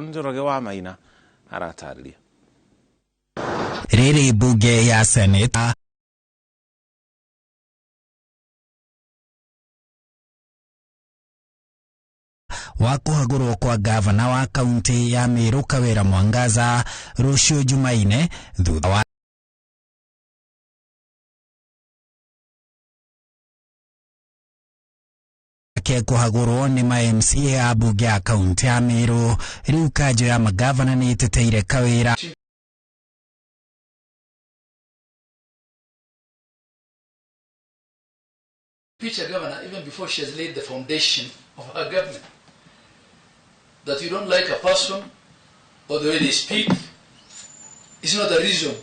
Njoroge wa Maina aratarĩria. Rĩrĩ mbunge ya Senate wa kũhagũrwo kwa gavana wa kaunti ya Meru Kawira Mwangaza rũciũ Jumaine thutha wa ke kũhagũrwo nĩ ma MCA a mbunge ya kaunti ya Meru. Rĩu kanjo ya magavana nĩ ĩteteire Kawira impeach a governor even before she has laid the foundation of her government. That you don't like a person or the way they speak is not a reason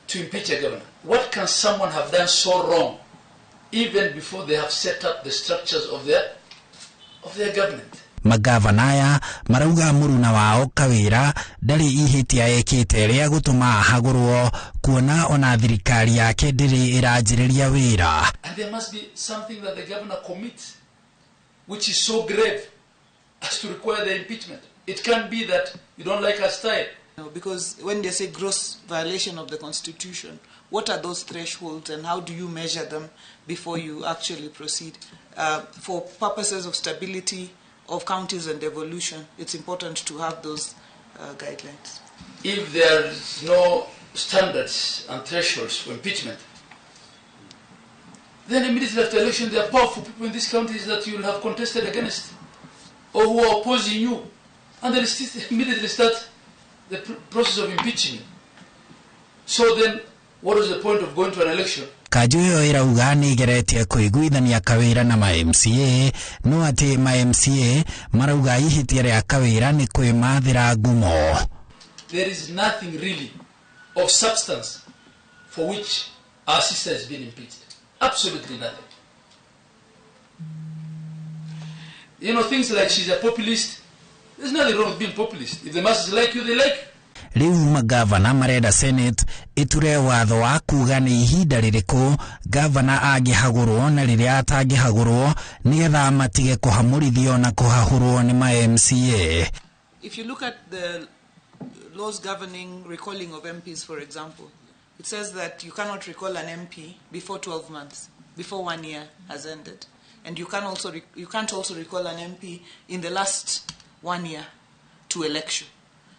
to impeach a governor. What can someone have done so wrong even before they have set up the structures of their government? Magavana aya marauga mũruna wao Kawira ndarĩ ihĩtia ekĩte rĩa gũtũma ahagũrwo kuona ona thirikari yake ndĩrĩ ĩranjĩrĩria wĩra. And there must be something that the governor commits which is so grave as to require the impeachment. It can't be that you don't like her style. No, because when they say gross violation of the Constitution, what are those thresholds and how do you measure them before you actually proceed? For purposes of stability of counties and devolution, it's important to have those guidelines. If there is no standards and thresholds for impeachment, then immediately after election there are powerful people in these counties that you will have contested against or who are opposing you, and they immediately start the process of impeaching you. So then, what is the point of going to an election? Kanjo ĩyo ĩrauga nĩ ĩgeretie kũiguithania Kawira na ma MCA, no atĩ ma MCA marauga ihĩtia rĩa Kawira nĩ kwĩmathĩra ngumo. There is nothing really of substance for which our sister has been impeached. Absolutely nothing. You know, things like she's a populist. There's nothing wrong with being populist. If the masses like you, they like you. Rĩu magavana marenda Senate ĩture watho wa kuga nĩ ihinda rĩrĩkũ gavana angĩhagũrwo na rĩrĩa atangĩhagũrwo nĩgetha matige kũhamũrithio na kũhahũrwo nĩ ma MCA. If you look at the laws governing recalling of MPs, for example, it says that you cannot recall an MP before 12 months, before 1 year has ended. And you can also you can't also recall an MP in the last 1 year to election.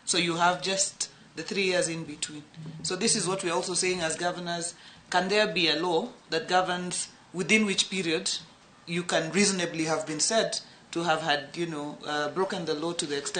So you have just the 3 years in between. So this is what we're also saying as governors. Can there be a law that governs within which period you can reasonably have been said to have had, you know, broken the law to the extent